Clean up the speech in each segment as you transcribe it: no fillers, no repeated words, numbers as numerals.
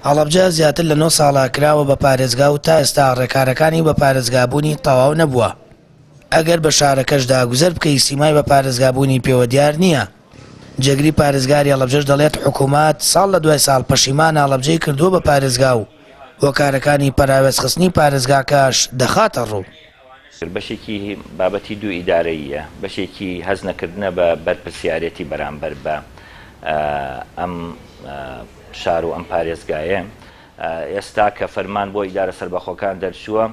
هەڵەبجە زیاتر لە نۆ ساڵە کراوە بە پارێزگا و تا ئێستا ڕێکارەکانی بە پارێزگابوونی تەواو نەبووە. ئەگەر بە شارەکەشدا گوزەر بکەی سیمای بە پارێزگابوونی پێوە دیار نییە. جێگری پارێزگاری هەڵەبجەش دەڵێت حکوومەت ساڵ لە دوای ساڵ پەشیمانە هەڵەبجەی کردووە بە پارێزگا و هۆکارەکانی پەراوێزخستنی پارێزگاکەش دەخاتە ڕوو. بەشێکی بابەتی دوو ئیدارەییە، بەشێکی هەست نەکردنە بە بەرپرسیارێتی بەرامبەر بە ئەم شار و ئەم پارێزگایە. ئێستا کە فەرمان بۆ ئیدارە سەربەخۆکان دەرچووە،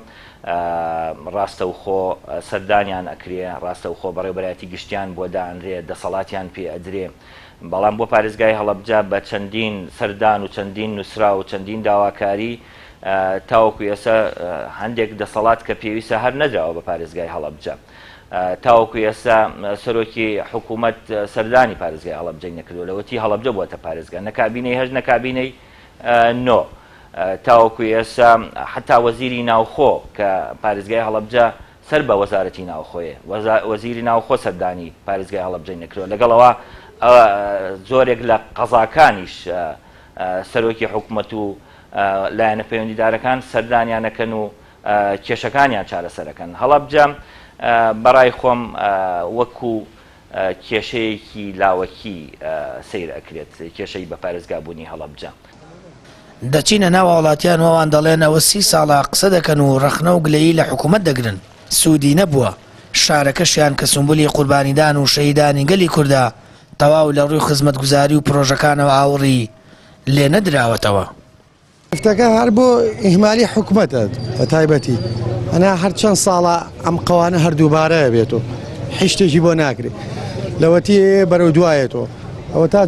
ڕاستەوخۆ سەردانیان ئەکرێ، ڕاستەوخۆ بەڕێوەبەرایەتی گشتیان بۆ دائەنرێ، دەسەڵاتیان پێ ئەدرێ. بەڵام بۆ پارێزگای هەڵەبجە بە چەندین سەردان و چەندین نووسراو و چەندین داواکاری تاوەکو ئێستا هەندێک دەسەڵات کە پێویستە هەر نەدراوە بە پارێزگای هەڵەبجە. تاوەکو ئێستا سەرۆکی حکوومەت سەردانی پارێزگای هەڵەبجەی نەکردووە، لەوەتی هەڵەبجە بووەتە پارێزگا، نە کابینەی هەشت نە کابینەی نۆ. تاوەکو ئێستا حەتا وەزیری ناوخۆ کە پارێزگای هەڵەبجە سەر بە وەزارەتی ناوخۆیە، وەزیری ناوخۆ سەردانی پارێزگای هەڵەبجەی نەکردووە، لەگەڵ ئەوە زۆرێک لە قەزاکانیش سەرۆکی حکومەت و لایەنە پەیوەندیدارەکان سەردانیان ئەکەن و کێشەکانیان چارەسەر ئەکەن. هەڵەبجە بەڕای خۆم وەکو کێشەیەکی لاوەکی سەیر ئەکرێت، کێشەی بە پارێزگابوونی هەڵەبجە. دەچینە ناو هاوڵاتیان و ئەوان دەڵێن ئەوە سی ساڵە قسە دەکەن و ڕەخنە و گلەیی لە حکومەت دەگرن سوودی نەبووە، شارەکەشیان کە سومبولی قوربانیدان و شەهیدانی گەلی کوردە تەواو لە ڕووی خزمەتگوزاری و پرۆژەکانەوە ئاوڕی لێ نەدراوەتەوە. گرفتەکە هەر بۆ ئیهمالی حکومەتە بە تایبەتی ئەنا هەر چەند ساڵە ئەم قەوانە هەر دووبارە بێتەوە هیچ شتێکی بۆ ناکرێت لەوەتی بەرەو دوایەتەوە ئەوە تا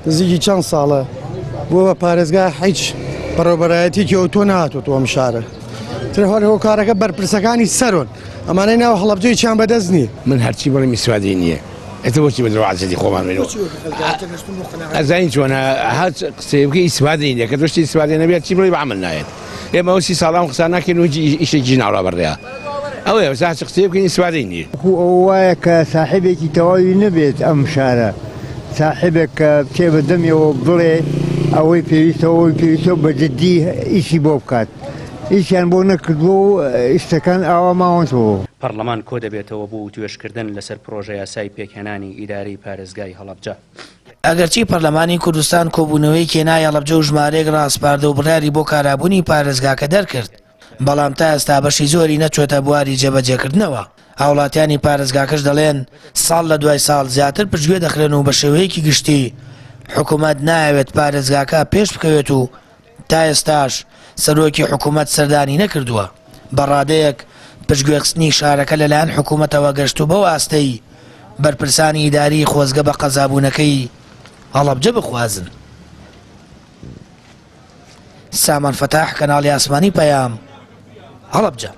نزیکی چەند ساڵە بووە بە پارێزگا هیچ بەڕێوەبەرایەتێکی ئەوتۆ نهاتووە ئەم شارە تر هەر هۆکارەکە بەرپرسەکانی سەرۆن ئەمانەی ناو هەڵەبجەی چیان بەدەست نییە. من هەرچی بڵێم ئیسفادەی نییە ئێتە بۆچی بە درۆ عەزیەتی خۆمان بێنەوە ئەزانی چۆنە هەر قسەیە بکەی ئیسفادەی نییە کە تۆ شتی ئیسفادەی نەبێت چی بڵێی بە عەمەل نایەت ئێمە ئەو سی ساڵە ئەم قسانە ناکەین و هیچ ئیشێکیش ناڕوا بەڕێیە ئەوەیە بەس هەرچی قسەیە بکەین ئیسفادەی نییە. وەکو ئەوە وایە کە ساحێبێکی تەواوی نەبێت ئەم شارە، ساحێبێک کە بچێ بە دەمیەوە بڵێ ئەوەی پێویستە و ئەوەی پێویستە و بە جدی ئیشی بۆ بکات. ئیشیان بۆ نەکردووە و شتەکان ئاوا ماونەتەوە. پەڕلەمان کۆدەبێتەوە بۆ وتوێژکردن لەسەر پڕۆژەیاسای پێکهێنانی ئیدارەی پارێزگای هەڵەبجە. ئەگەرچی پەرلەمانی کوردستان کۆبوونەوەیەکی هێنایە هەڵەبجە و ژمارەیەک ڕاسپاردە و بڕیاری بۆ کارابوونی پارێزگاکە دەرکرد، بەڵام تا ئێستا بەشی زۆری نەچۆتە بواری جێبەجێکردنەوە. هاوڵاتیانی پارێزگاکەش دەڵێن، ساڵ لە دوای ساڵ زیاتر پشتگوێ دەخرێن و بەشێوەیەکی گشتی حکومەت نایەوێت پارێزگاکە پێشبکەوێت و تا ئێستاش سەرۆکی حکومەت سەردانی نەکردووە، بە ڕادەیەک پشتگوێخستنی شارەکە لەلایەن حکومەتەوە گەشتوو بەو ئاستەی بەرپرسانی ئیداری خۆزگە بە قەزابوونەکەی هەڵەبجە بخوازن. سامان فەتاح، کەناڵی ئاسمانی پەیام، هەڵەبجە.